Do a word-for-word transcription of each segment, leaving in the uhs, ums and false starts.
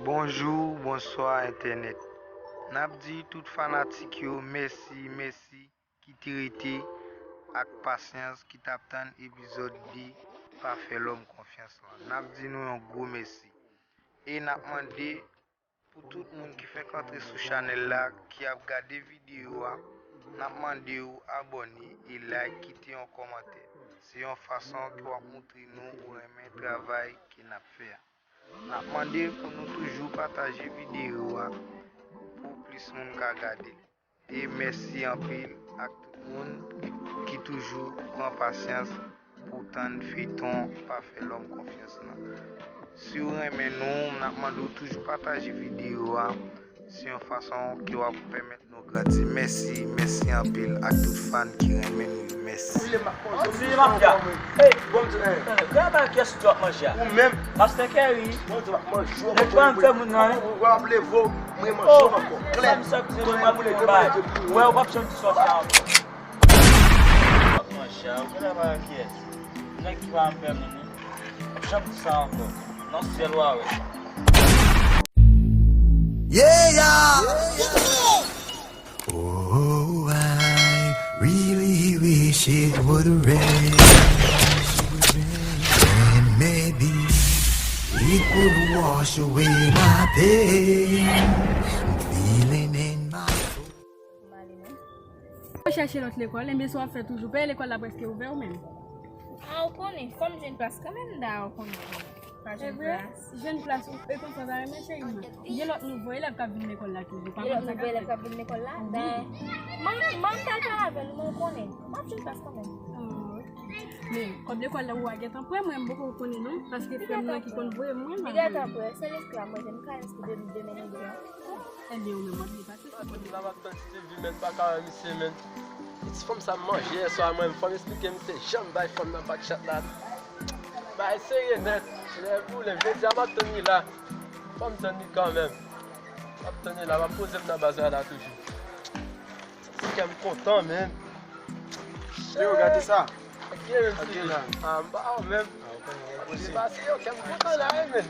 Bonjou, bonswa entènèt. N ap di tout fanatik yo mèsi, mèsi ki te rete ak pasyans, ki t ap tann epizòd de Pa fè lòm konfyans lan. N ap di nou yon gwo mèsi. E n ap mande pou tout moun ki fenk antre sou chanèl la, ki ap gade videyo a, n ap mande w abòne e like, kite yon kòmantè. Se yon fason ke w ap montre nou ou renmen travay ke n ap fè a. N ap mande pou nou toujou pataje videyo a pou plis moun ka gade l. E mèsi anpil ak tout moun ki toujou pran pasyans pou tann feyton Pa fè lòm konfyans lan. Si w renmen nou, n ap mande w toujou pataje videyo a. Se yon fason ke w ap pèmèt nou grandi. Mèsi, mèsi anpil ak tout fan ki renmen nou yo. Mèsi. Ou vle m ap manje, ou vle m ap fè. Ey, bon, m di, ey. Tande, gade bagay kiyès ou di w ap manje a. Ou menm. Pastè Kerry. Bon, m di, m ap manje w. Nèg pa m fè moun nan, wi. Ou ap leve w, mwen manje w ankò. Klè. Sa m sòt di nou, m ap di nou yon bagay. Ou wè, ou p ap janm di sòt sa ankò. M ap manje a, ou konnen bagay kiyès. Nèg ki pa m fè moun, wi. M ap janm di sa ankò. Nan syèl ou a wè. Yeah, yeah. Oh, I really wish it would rain. And maybe it would wash away my pain. Feeling in my soul. Mwen chèche lòt lekòl, enben sa w ap fè toujou. Peye lekòl la prèske ouvè ou menm. A, ou konnen, fò m jwenn plas kanmenm, da, ou konnen. Pa jwenn plas. Jwenn plas, ou, e konsa w ta renmen, cheri mwen. Gen lòt nouvo elèv k ap vin lekòl la toujou. Gen lòt nouvo elèv k ap vin lekòl la? Da. Mwen, mwen t al pale avè l, mwen konnen. M ap jwenn plas kanmenm. Ah, ok. Men, kòb lekòl la ou a gentan prè, mwen m poko konnen non, paske frè m nan ki konn voye mwen. Li gentan prè, sèl esklav mwen, se m ka enskri demen midi an. Enben, ou menm w ap byen pase. Mwen la m ap tann Stevie, men pa ka wè misye, men. E ti fanm sa manje yè swa, mwen, fò m esplike misye jan m bay fanm nan bak chat la. Bay serye nèt. Lè boule, jodi a m ap tann li la. Fò m tann li kanmenm. M ap tann li la, m ap poze m nan baz la toujou. Kè m kontan, men. Yo, gade sa. Gade la. Ah, m pa wè menm. Li pase yo, kè m kontan la, wi, men.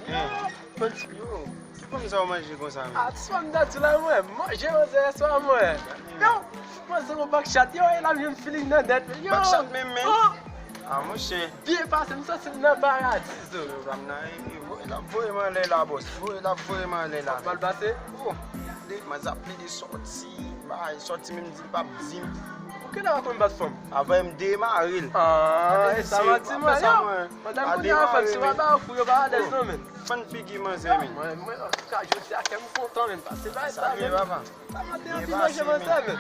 Yo, ki fanm sa w manje konsa, men? Ah, ti fanm dati la, mwen. Manje manzè yè swa, mwen. Yo, manzè yon bak chat. Yo, e la m jwenn feeling nan dèt, men. Yo. Bak chat menm, men. Oh. Ah, monchè. Byen pase, m santi m nan paradi, zo. Yo, zam nan, e, e, voye, l ap voye m anlè la, bòs. Voye, l ap voye m anlè la. Mal pase? Oh, de, manzè ap plede sòti, bay, sòti menm di l p ap di m. Ou genlè pa konn bat fanm? Avè m demare l. Ah, e sa manti mwen, yo. Pandan m konn yon fanm, si w pa ba yo kou, yo pa alèz non, men. Fann figi manzè, men. Mwen, mwen, antouka, jodi a, kè m kontan, men, pase bagay sa, men. Sa maten an, ti manje manzè, men.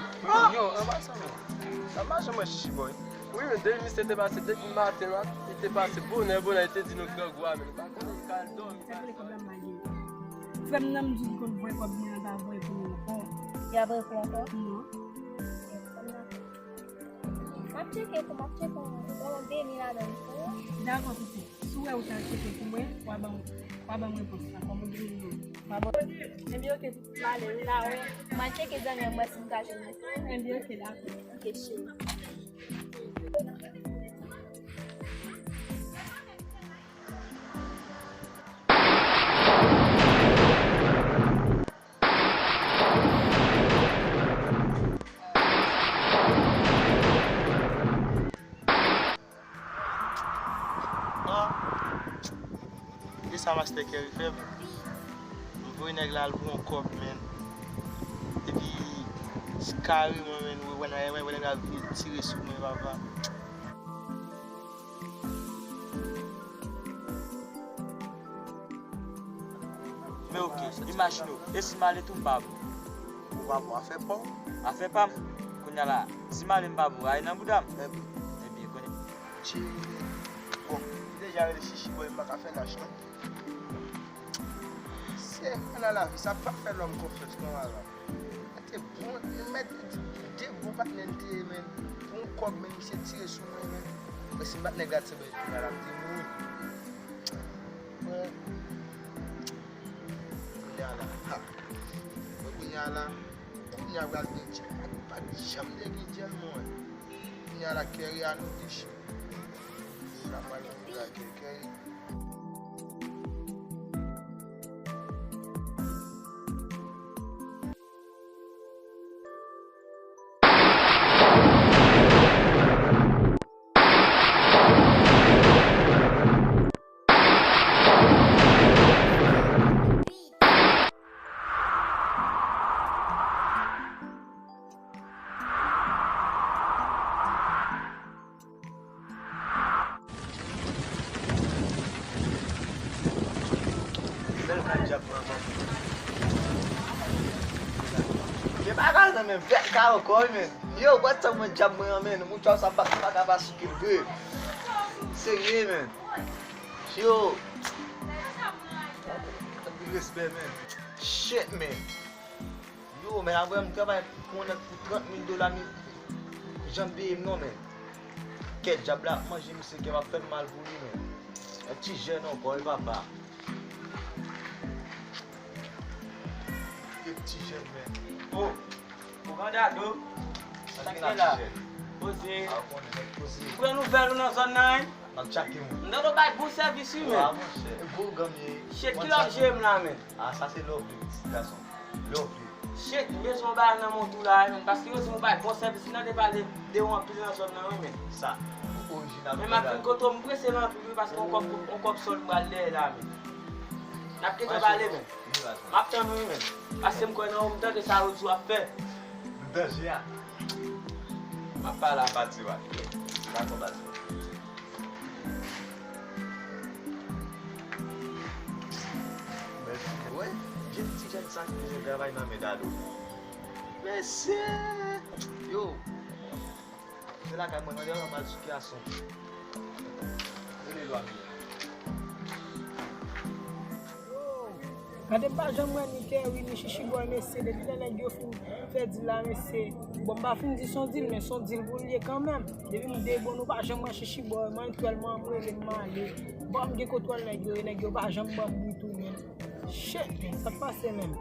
Yo, an pasan, men. Sa mache mwen chichi boy. Wi, men, depi misye te pase, depi maten an, li te pase bonè, bonè, li te di nou grangou a, men, nou pa konnen, li ka al dòmi. Sa vle kòb la m pa gen. Frè m nan m di li konn voye kòb mwen an pa voye pou mwen ankò. Li ap voye pou ankò? Non. M ap tcheke tou, m ap tcheke yon, yon demi ladan l tou. Dakò, pitit. Si w wè ou ta tcheke pou mwen, w a ban m, w a ban m repons la. Kòm ou gen yon. M a ban w. Ebyen, oke, pitit, m ale, wi, la, wi. M a tcheke zanmi an, m wè si m ka jwenn li. Ebyen, oke, dakò. Oke, cheri. E sa Mastè Kerry fè m? M voye nèg la al pou yon kòb, men. Epi, kareman, men, wè, wè, wè, wè nèg la vin tire sou mwen, papa. Men oke, imajine w, e si m ale tou m pa bon? Ou pa bon, afè pa w. Afè pa m? Kounye a la, si m ale m pa bon, rayi nan bouda m? Ebyen. Ebyen, konnen. Bon, li deja rele chichi boy, m pa ka fè lach non. Se, nan lavi, sa pa fè lòm konfyans non, avan. Mwen te bon, mwen te di de gwo patnè n te ye, men. Pou yon kòb, men, misye tire sou mwen, men. Mwen, si m bat nèg la, ti bèl kounye a la, m te mouri. Mwen, kounye a la, ha. Mwen, kounye a la, kounye a pral gen djèl. Pa, pa t janm te gen djèl, mwen. Kounye a la, Kerry a nou riche. Sa pral gen la, Kerry. Djab mwen ankò. Gen bagay nan men, fè ka ankò, men. Yo, wè sa mwen djab mwen an, men. Moun djab sa pa, pa ka pa sou kil vre. Serye, men. Yo. Anpil respè, men. Shit, men. Yo, men apre m travay pou yon nèg pou trant mil dola, men janm peye m non, men. Kèt, djab la ap manje misye, kè m ap fè m mal pou li, men. Yon ti jèn ankò, e papa. Kèt ti jèn, men. Oh, Ouganda do. Sa k gen la, ti jèn? Poze. A, ou konnen, nèg poze. Pran nouvèl ou nan zòn nan, wi. M ap tchake moun. M tande w bay bon sèvis, wi, men. Wa, monchè. Gwo gang ye. Shit, ki lòt je m la, men? A, sa se love li, ti gason. Love li. Shit, m bezwen yon bagay nan men w tou la, men. Paske yo di m ou bay bon sèvis, m tande pale de ou anpil nan zòn nan, wi, men. Sa, orijinal. Men m ap vin kote w, m prese la anpil, wi, paske yon kòb, yon kòb sòl m pral dèyè la, men. N ap gentan pale, men. M ap tann ou, wi, men. Paske m kwè nan ou, m tande sa yo di w ap fè. M danje a. M ap pale a pati, wa. Dakò, baz. Mèsi. Wè, jèn ti jèn sa ki bezwen travay nan men Dado. Mesye! Yo! Se lakay mwen, mwen devan mal sou kyason. Rele lwa m ye. Gade, m pa janm wè ni Kerry, ni Chichi Boy, mesye, depi lè nèg yo fin fè dil la, mesye. Bon, m pa fin di s on dil, men s on dil pou l ye kanmenm. Depi m de bon, nou pa janm wè Chichi Boy, mwen twèl mwen, m rele m ale. Bon, m gen kontwòl nèg yo, e nèg yo pa janm ban m bri tou, men. Shit, men, sa k pase menm?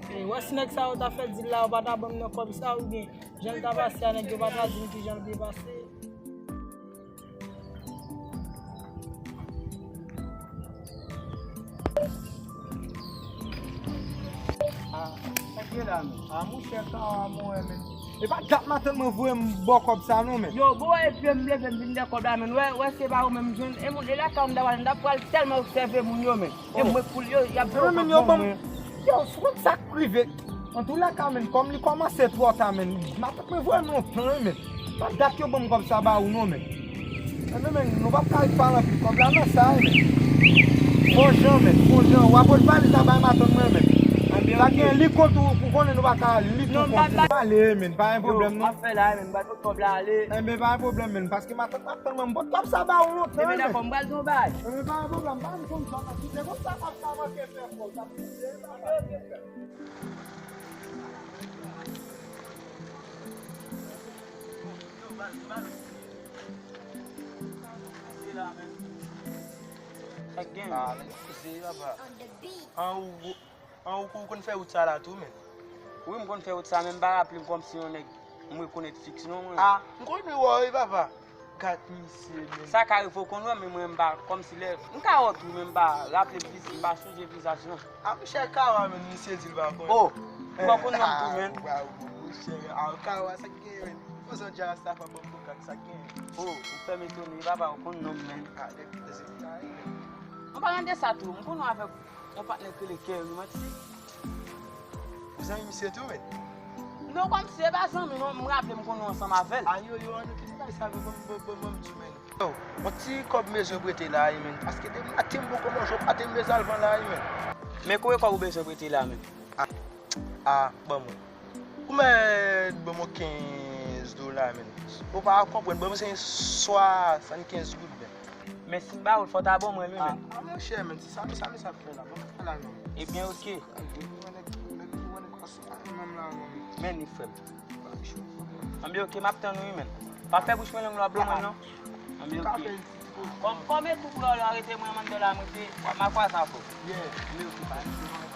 E, wè si nèg sa yo ta fè dil la, yo pa ta ban m nan kòb sa, oubyen jan l ta pase a, nèg yo pa ta di m kijan l te pase. Ah, sa k gen la, men? Ah, monchè, Kawa, mwen, men. E pa dat matant mwen voye m ba w kòb sa, non, men. Yo, bon, epi m leve, m vin dèyè kòb la, men. Wè, wè, se pa ou menm, m jwenn. E moun, e lakay m ta pral, m ta pral tèlman obsève moun yo, men. E mwen, pou yo, y ap vin yo ban mwen. Yo, sou konn sa k rive. Antoulèka, men, kòm li kòmanse twò ta, men, matant mwen voye m lontan, wi, men. Pa dat yo ban m kòb sa ba ou non, men. Enben, men, nou p ap ka ret pale anpil. Kòb la nan sa, wi, men. Fò jan, men. Fò jan. W ap ret pale sa bay matant mwen, men. Sa gen li kont ou, ou konnen nou pa ka li tou kont ou. Ale, men. Pa gen pwoblèm, non. M ap fè la, men. M ba tout kòb la ale. Enben, pa gen pwoblèm, men. Paske matant m ap tann mwen. M pot kòb sa ba ou lontan, men. Enben, dakò, m pral di yon bagay. Enben, pa gen pwoblèm. Pa gen pwoblèm. Se konsa m ap ka manke fè fò. Sa k gen? Ah, men, koze, papa. An, ou, an, ou, ou konn fè wout sa la tou, men? Wi, m konn fè wout sa, men m pa raple m kòmsi yon nèg m rekonèt fiks non, mwen. Ah, m konn wi, wè, wi, papa. Gad misye, men. Sa ka rive w konn wè m, men mwen m pa, kòmsi lè, m ka wè w tou, men m pa raple m, m pa sonje vizaj lan. Ah, monchè, Kawa, men, misye di l pa konn. Oh, ou pa konn non m tou, men. Ah, waw, monchè, ah, Kawa, sa k gen, men? Poze yon dja rasta fò ban m bokak, sa k gen? Oh, ou fè m etone, papa, ou konn non m, men. Ah, nèg poze, men. An palan de sa tou, m konn wè avèk yon patnè k rele Kerry, manti. Ou zanmi misye tou, men? Non, kòmsi e pa zanmi, non, m raple m konnen w ansanm avè l. Ayo, yo, an nou kite bagay sa, ban m, ban m, ban m, ban m di w, men. Yo, yon ti kòb m bezwen prete la, wi, men. Paske depi maten m poko manje, w pa te m bezwen al vann la, wi, men. Men kote kòb ou bezwen prete la, men? A, a, ban mwen. Ou mèt ban mwen kenz dola, men. Ou pa konprann, ban mwen se swasannkenz goud, men. Men si m ba ou l, fò w ta ban mwen l, wi, men. A, a, monchè, men, se sa, men sa, men sa ap fè la. Ban mwen fè la, non. Ebyen, oke. Mwen nèg, mwen nèg, mwen nèg, mwen nèg, men li frè m. Anben, oke, m ap tann ou, wi, men. Pa fè bouch mwen long, w ap ban mwen, non. Anben, oke. Kòm, kòm e tou pou lò, lò, arete mwen, m anndan la, mwen se, m a kwaze avè w. Anben, oke, pa gen pwoblèm.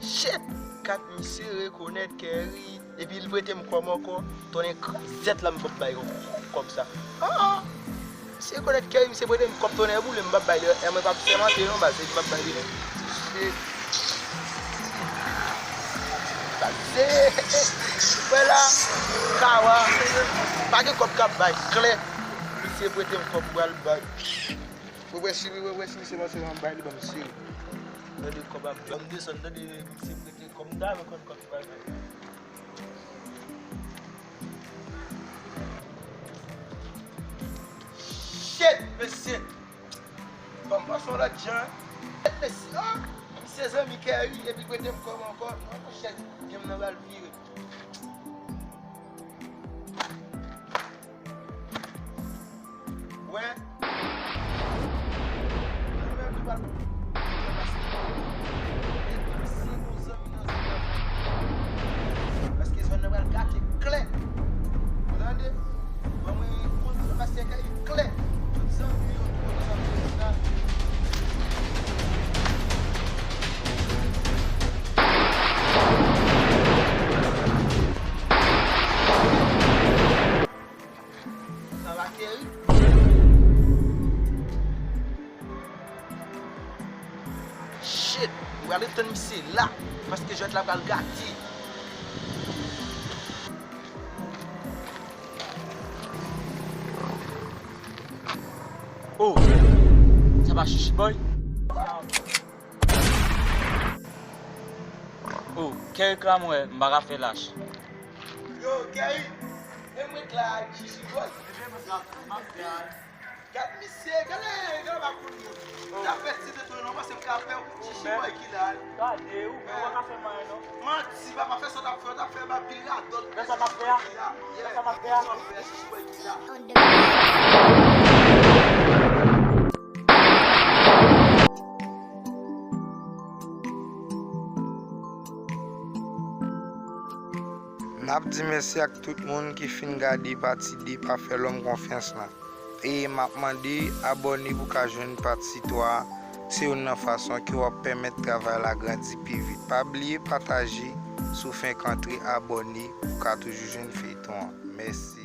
Shit! Gad misye rekonèt Kerry, epi l prete m kòb ankò, tonnè krazèt la m p ap bay kòb sa. Ah! Misye rekonèt Kerry, misye prete m kòb tonnè boule, m p ap bay li, e mwen p ap sèmante non, baz, epi m ap bay li non. Shit! Se, wè la, Kawa, pa gen kòb k ap bay, klè. Misye prete m kòb, m pral bay. Wè, wè, si, wè, wè, si misye panse m ap bay li, ban m sere. Tande kòb ap bay. M desann, tande misye prete kòb, m ta renmen konn kòb li pral bay. Shit, mesye! Ban m pase yon lòt jan. Shit, mesye! Oh! Misye zanmi Kerry, epi prete m kòb ankò. Non, monchè, game nan pral vire. Wè. Nan menm li pral. Epi si nou zanmi nan zòn nan. Paske zòn nan pral gate klè. Ou tande? Ban mwen konn sa pase kay klè. Tout zanmi yo, tout zanmi yo la. Sa va, Kerry? Shit! Ou pral ret tann misye la, paske jwèt la pral gate. Oh! Sa pa Chichi Boy? Oh, Kerry klam wè, m pa ka fè lach. Yo, Kerry, e mwen k la ak Chichi Boy. Gad misye, gade, gade makout moun. L ap fè ti detwi non, panse m ka fè w. Chichi Boy ki la. Gade, ou menm ou pa ka fè m anyen non. Manti, papa, fè sa w t ap fè, w t ap fè m ap pil radòt. Fè sa m ap fè a. Fè sa m ap fè a. Chichi Boy ki la. N ap di mèsi ak tout moun ki fin gade pati de Pa Fè Lòm Konfyans lan. E m ap mande abòne pou w ka jwenn pati twa a. Se youn nan fason ke w ap pèmèt travay la grandi pi vit. Pa bliye pataje, si w fenk antre abòne pou w ka toujou jwenn feyton an. Mèsi.